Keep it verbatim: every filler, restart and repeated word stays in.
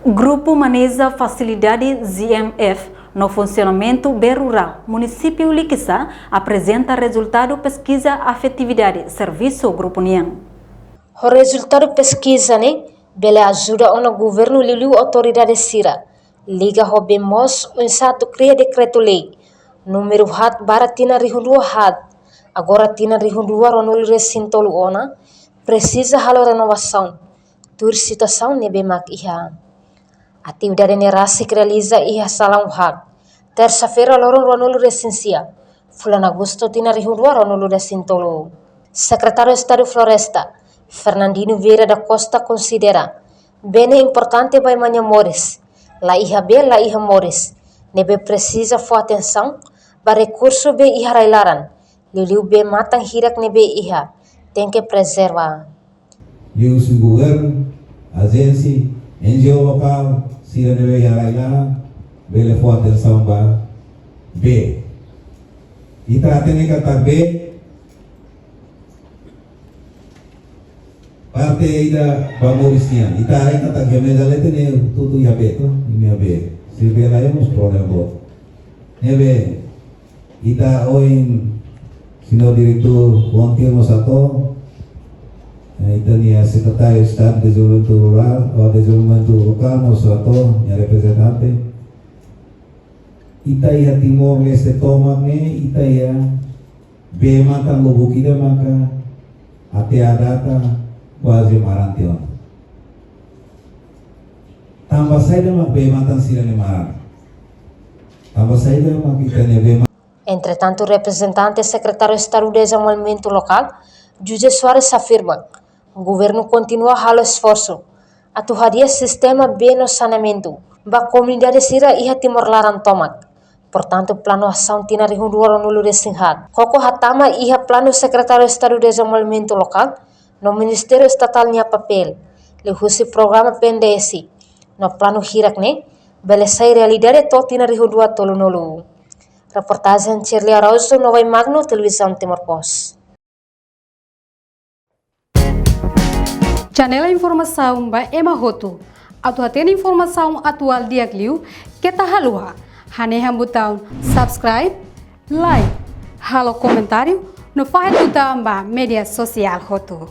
Grupu Maneja Fasilidade G M F no Funsionamentu Bee Rurál Munisípiu Likisá aprezenta rezultadu peskiza efetividade servisu grupu nian. Ho rezultadu peskiza ne'e bele ajuda ona governu liuliu autoridade sira liga ho bee moos oinsá atu kria dekretu-lei númeru haat barra tinan rihun rua haat, agora tinan rihun rua ruanulu resin tolu ona, presiza halo renovasaun tuir situasaun ne'ebé mak iha. Atividade ne'e rasik realiza iha Salaun Haag, tersa-feira loron ruanulu resin sia, fulan Agostu tinan rihun rua ruanulu resin tolu. Sekretáriu Estadu Floresta, Fernandino Vieira da Costa konsidera, bee ne'e importante ba ema nia moris. La iha bee, la iha moris. Ne'ebé presiza fó atensaun ba rekursu bee iha rai-laran, liuliu bee-matan hirak ne'ebé iha, tenke prezerva. Liuhusi governu, ajénsia, N G O lokál, sira ne'ebé iha rai-laran, bele fó atensaun ba bee. Ita hatene katak bee parte ida ba moris nian. Ita haree katak iha meza leten ne'e tutu iha bee, to, imi iha bee. Se bee laiha mós problema boot. Ne'ebé, ita ohin, señór diretór, ohin mós hato'o, eh, ita-nia Sekretáriu Estadu Dezenvolvimentu Rurál, ou Dezenvolvimentu Lokál mós hato'o, nia reprezentante. Ita iha Timor-Leste tomak ne'e, ita iha bee-matan lubuk ida maka até à data kuaze maran tiha ona. Tanba saida mak bee-matan sira-ne'e maran? Tanba saida mak ita-nia bee ma- Entretantu, reprezentante Sekretáriu Estadu Dezenvolvimentu Lokál, José Soares, afirma, governu kontinua halo esforsu atu hadi'a sistema bee no saneamentu ba komunidade sira iha Timor laran tomak. Portantu, planu asaun tinan rihun rua ruanulu resin haat, koko hatama iha planu Sekretáriu Estadu Dezenvolvimentu Lokál no Ministériu Estatál nia papél, liuhusi programa P N D S, no planu hirak ne'e bele sai realidade to'o tinan rihun rua tolunulu. Reportajen Shirley Araújo, Novai Magno, Televizaun Timor Post. Janela informasaun ba ema hotu. Atu hatene informasaun atuál di'ak liu, keta haluha hanehan butaun subscribe, like, halo komentáriu, no fahe tutan ba média sosiál hotu.